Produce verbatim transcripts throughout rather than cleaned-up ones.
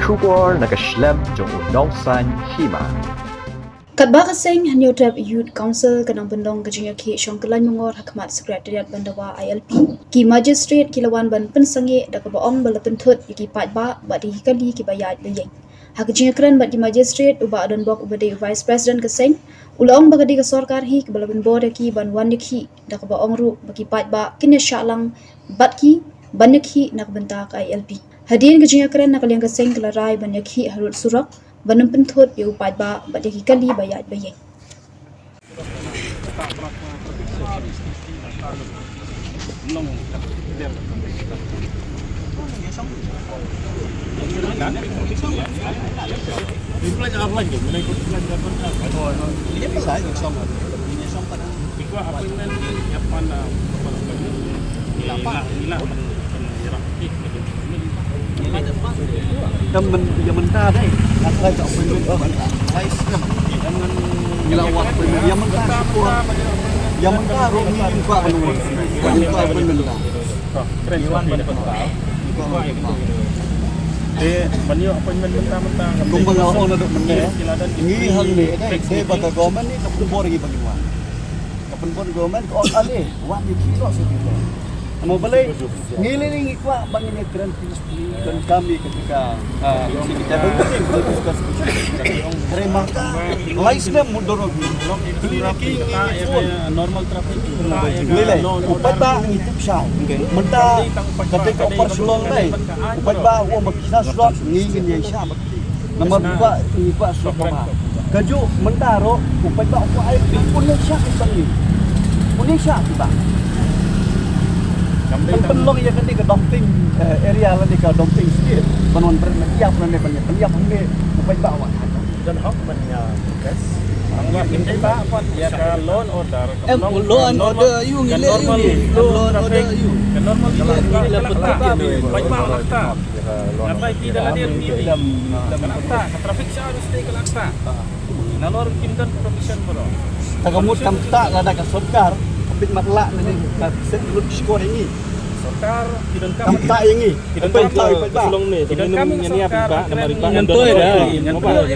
Khubor na ka shlem jong u Nongsaiñ Hima. Katba ka seng Hynñiewtrep Youth Council ka nang pynlong ka jingïakhih shong kyllain mangor ha khmat Secretariat ban dawa I L P, ki magistrate ki la wan ban pynsangeh da kaba ong ba la pynthut ïa ki paidbah bad ïa ki kali kiba ïaid ba ïeng. Ha ka jingïakren bad ki magistrate, u Bah Donbok uba dei u Vice President ka seng, u la ong ba ka dei ka sorkar hi kaba la pynbor ïa ki ban wan ïakhih, da kaba ong ruh ba ki paidbah kin ïashah lang bad ki ban ïakhih na ka bynta ka I L P. Hadien ka jingïakren, na ka liang ka seng ka la rai ban ïakhih harud surok ban ym pynthut ïa u paidbah bad ïa ki kali ba ïaid ba ïeng. Ïa mynta dei, ngi la wad appointment. Ïa mynta, ïa mynta ruh ngi kwah ban wan. Ngi kwah appointment mynta. Te ban ïoh appointment mynta mynta. Kumba nga la ong naduh mynne, ngi hangne dei, dei ba ka government ngi ka pynbor ngi ba ngi wan. Ka pynbor government ka ong ale, wan ïa ki trok sa ki. Namar balei, ngi lei ngi kwah ba ngin ïakren peacefully, donkam ïa ka, ka, ah, ka table meeting, ka discuss. Hynrei mynta lai snem mut dur ngi. Kylli na ki ngi, ngi phone. Ngi lei, u paidbah ngi tip shai. Mynta ka dei ka por Shillong dei. U paidbah u ong ba ki shah slot, ngi ngin ïa shah ba. Namar u kwah, u kwah slot ba. Kajuh mynta ruh u paidbah u kwah ai phi, un ïa shah ki ba ngi. Un ïa shah ki ba. Kan pynlong ïa kane ka dumping, eh, area lane ka dumping state. Ban wan bret na ïap lane ban ïa pynïap hangne u paidbah u kwah. Don hok ban ïa protest. Ang ïa pynpaidbah pat ïa ka law and order. Em, law and order, ïa ngi leh, ïa ngi. Law and order, ïa ngi. Ka normal ïa ngi leh, paidbah. Paidbah la kata. Namar ki da la dei ngi. Ka la kata, ka traffic signal mesti ka la kata. Nalor kim don provision baroh. Ta ka mut kam kata lada ka sorkar ka pynmat lah lane ka set lut skor ïa ngi. Sorkar ki donkam. Kam kata ïa ngi. Ki donkam. Ki donkam ïa sorkar. Ngan toi da. Ngan toi da.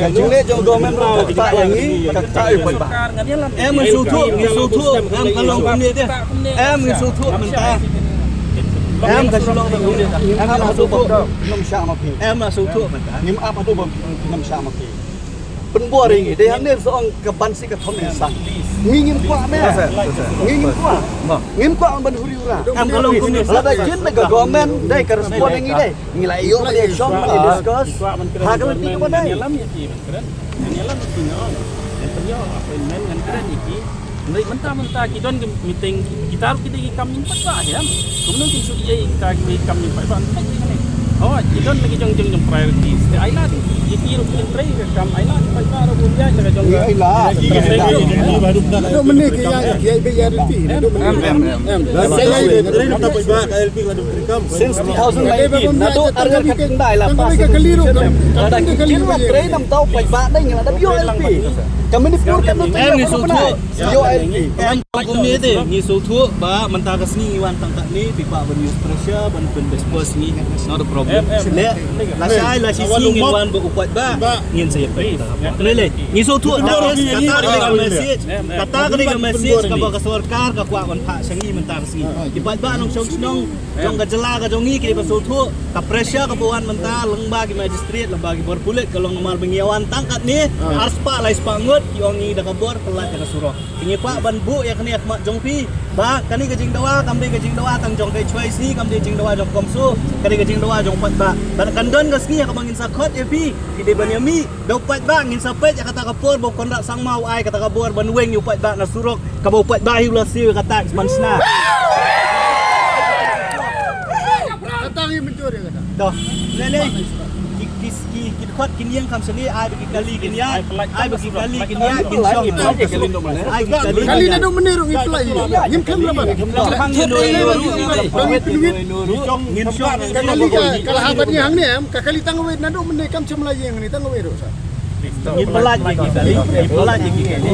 Ka jingleh jong government ruh ka kata ïa ngi, ka kata ïa u paidbah. Em ngi sngewthuh, ngi sngewthuh, em ka long kumne de. Em ngi sngewthuh mynta. Em ka shu long kumne de. Em la sngewthuh. Em la sngewthuh mynta. Ngim ap haduh ba ngim shah ma phi. Pynbor ïa ngi. Dei hangne sa ong ka ban si ka thom insang. Ngi ngim kwah me. Ngi ngim kwah. Ngim kwah ban huri hura. Em ka long kumne. Lada jin na ka government dei ka respond ïa ngi dei. Ngi la ïoh ban ïa shong ban ïa discuss. Ha ka lynti kaba dei. Ngan ïalam ïa ki, ngan kren. Ngan ïalam ïa ki, ngan ong. Ngan pynïoh appointment, ngan kren ïa ki. Hynrei mynta, mynta ki don ki meeting, kita ruh ki dei ki kam ïing paidbah, em. Kumno kin shu ïa kita ki kam ïing paidbah, mynta ki kane. Oh, ki don la ki jong, jong, jong priorities. Te ai lad ïa ki ruh kin trei ka kam, ai lad ki paidbah ruh kin ïa ka jong ka. Ai lad. Naduh mynne ki ïa, ki ïa, ki ïa, ki ïa, em, em, em. Em, em, em. Since two thousand nineteen, naduh ar ngut khyndai la pass ka constitution, lada ki kin la trei nam tau paidbah dei ngi la dep ïoh I L P. Ka Manipur ka nang ïoh I L P. Em, kumne de, ngi sngewthuh ba mynta ka sngi ngi wan tang katne, phi kwah ban use pressure ban pynbespos ngi, not a problem. Leh, lashai lashisngi ngin wan bad u paidbah, ngin sa ïa peit. Leh, leh, ngi sngewthuh, kata ka dei ka message, kata ka dei ka message kaba ka sorkar ka kwah ban phah sha ngi mynta ka sngi. Ki paidbah nongshong shnong jong ka jylla ka jong ngi ki dei ban sngewthuh, ka pressure kaba wan mynta lyngba ki magistrate, lyngba ki bor pulit, ka long namar ba ngi ïa wan tang katne, ar spah lai spah ngut, ki ong ngi da ka bor, pynlait da ka surok. Ngi kwah ban buh ïa kane ha khmat jong phi ba kane ka jingdawa kam dei ka jingdawa tang jong ka H Y C, kam dei jingdawa jong CoMSO, ka dei ka jingdawa jong paidbah. Bad kan don ka sngi ha kaba ngin sa khot ïa phi, phi dei ban ïa mih da u paidbah, ngin sa peit ïa kata ka por ba u Conrad Sangma u ai kata ka bor ban weng ïa u paidbah na surok, kaba u paidbah hi u la siew ïa ka tax ban shna. Kata ngi mynjur ïa kata. Doh. Leh leh. Ki, ki, ki, ki dkhot kin ïeng kam shane, ai ba ki kali kin ïaid, ai ba ki kali kin ïaid, kin shong. Ai ki kali. Kali naduh mynne ruh ngi pynlait. Ngim khlem lama. Ngin shong. Kali ka, ka la habat ngi hangne em, ka kali tang wei naduh mynne kam shym la ïeng hangne tang wei ruh sa. Ngin pynlait ïa ki kali, ngin pynlait ïa ki kali.